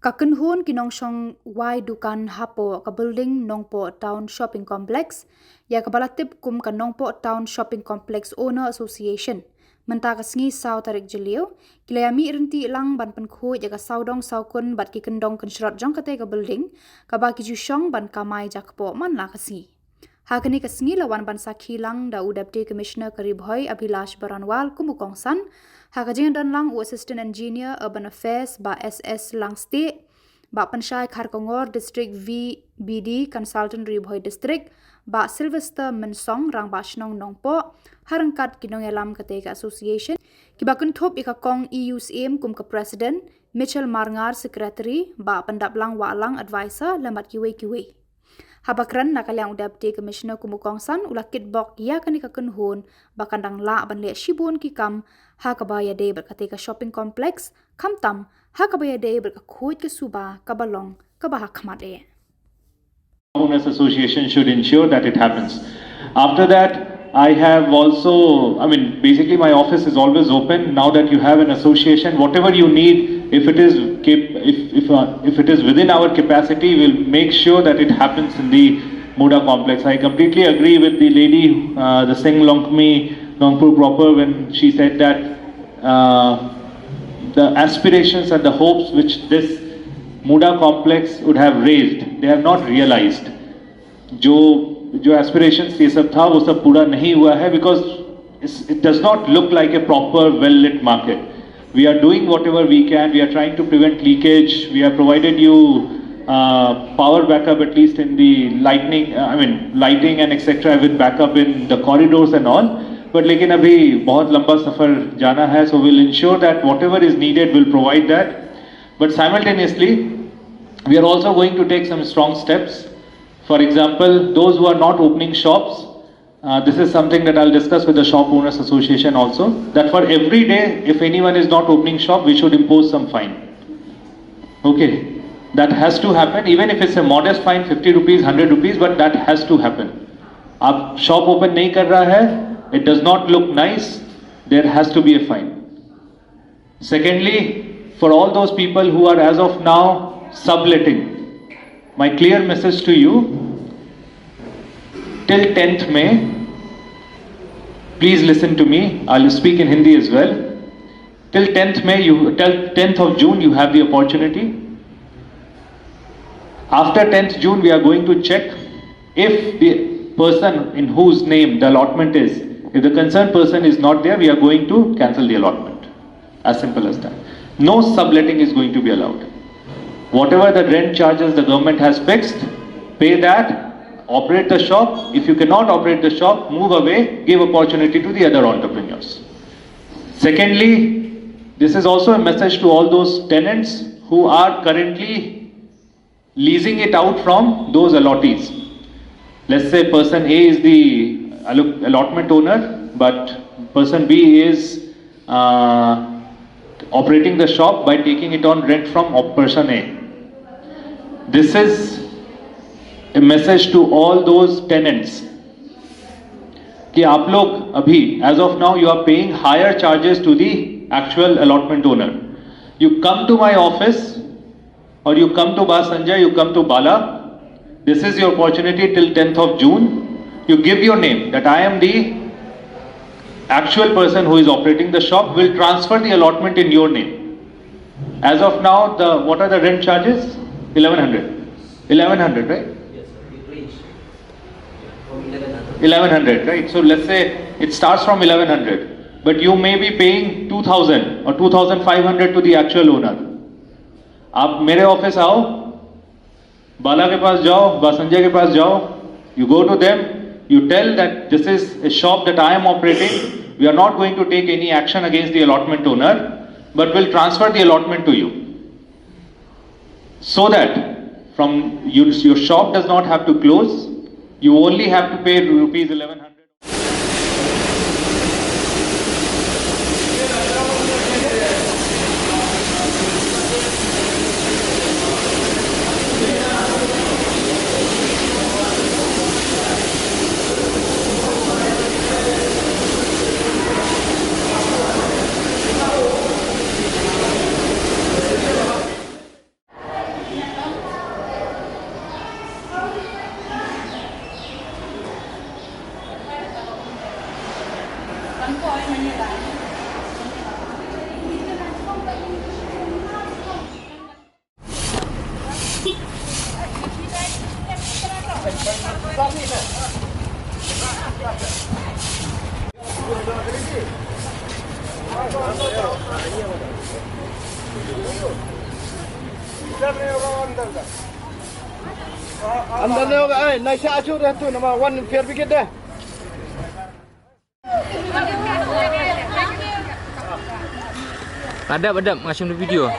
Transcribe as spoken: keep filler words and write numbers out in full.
Ka kynhun ki nongshong wai dukan hapoh ka building Nongpoh Town Shopping Complex, ïa kaba la tip kum ka Nongpoh Town Shopping Complex Owner Association, mynta ka sngi saw tarik Jylliew, ki la ïa mih ryntih lang ban pynkhuid ïa ka sawdong sawkun bad ki kyndong kynshrot jong kata ka building, kaba ki ju shong ban kamai jakpoh man la ka sngi. Ha kane ka sngi la wan ban sakhi lang da u Deputy Commissioner ka Ri Bhoi Abhilash Baranwal kum u kongsan, ha ka jingdon lang u Assistant Engineer Urban Affairs Bah S S Langstieh, Bah Pynshai Kharkongor, District V B D Consultant, Ri Bhoi District, Bah Sylvester Mynsong, Rangbah Shnong Nongpoh, ha ryngkat ki nongïalam kata ka association, kiba kynthup ïa ka Kong E U Syiem kum ka President, Mitchell Marngar, Secretary, Bah Pyndaplang Wahlang, Advisor, lem bad kiwei kiwei. Haba kren na ka liang u Deputy Commissioner kum u kongsan, u la kitbok ïa kane ka kynhun ba kan dang lah ban leh shibun ki kam ha kaba ïadei bad kata ka shopping complex, khamtam ha kaba ïadei bad ka khuid ka suba kaba long kaba ha khmat eh. Owners Association should ensure that it happens. After that, I have also, I mean, basically my office is always open. Now that you have an association, whatever you need, if it is cap- if if, uh, if it is within our capacity, we'll make sure that it happens in the Muda complex. I completely agree with the lady, uh, the Singh Longkmi, Nongpur proper, when she said that uh, the aspirations and the hopes which this Muda complex would have raised, they have not realized. जो जो एस्पिरेशंस ये सब था, वो सब पूरा नहीं हुआ है, because it does not look like a proper well lit market. We are doing whatever we can. We are trying to prevent leakage. We have provided you uh, power backup, at least in the lightning, uh, I mean, lighting and et cetera with backup in the corridors and all. But लेकिन अभी बहुत लंबा सफ़र जाना है, so we'll ensure that whatever is needed, we'll provide that. But simultaneously, we are also going to take some strong steps. For example, those who are not opening shops, uh, this is something that I'll discuss with the Shop Owners Association also, that for every day, if anyone is not opening shop, we should impose some fine. Okay, that has to happen, even if it's a modest fine, fifty rupees, hundred rupees, but that has to happen. आप शॉप ओपन नहीं कर रहा है, it does not look nice, there has to be a fine. Secondly, for all those people who are as of now subletting, my clear message to you, till tenth May, please listen to me, I'll speak in Hindi as well. Till tenth May, you, till tenth of June, you have the opportunity. After tenth June, we are going to check if the person in whose name the allotment is, if the concerned person is not there, we are going to cancel the allotment. As simple as that. No subletting is going to be allowed. Whatever the rent charges the government has fixed, pay that, operate the shop. If you cannot operate the shop, move away, give opportunity to the other entrepreneurs. Secondly, this is also a message to all those tenants who are currently leasing it out from those allottees. Let's say person A is the allo- allotment owner, but person B is uh, operating the shop by taking it on rent from op- person A. This is a message to all those tenants कि आप लोग अभी, as of now, you are paying higher charges to the actual allotment owner. You come to my office, or you come to Bah Sanjay, you come to Bala. This is your opportunity till tenth of June. You give your name that I am the actual person who is operating the shop. Will transfer the allotment in your name. As of now, the what are the rent charges? Eleven hundred. Eleven hundred, right? Eleven hundred, right? So let's say it starts from eleven hundred, but you may be paying two thousand or two thousand five hundred to the actual owner. आप मेरे ऑफिस आओ, बाला के पास जाओ, बा संजय के पास जाओ, you go to them, you tell that this is a shop that I am operating, we are not going to take any action against the allotment owner, but will transfer the allotment to you. So that from your, your shop does not have to close, you only have to pay rupees eleven hundred. Andar ne hoga, ai, naisa achu de tu, nama wan fire brigade de. Adap, adap, nga shim video.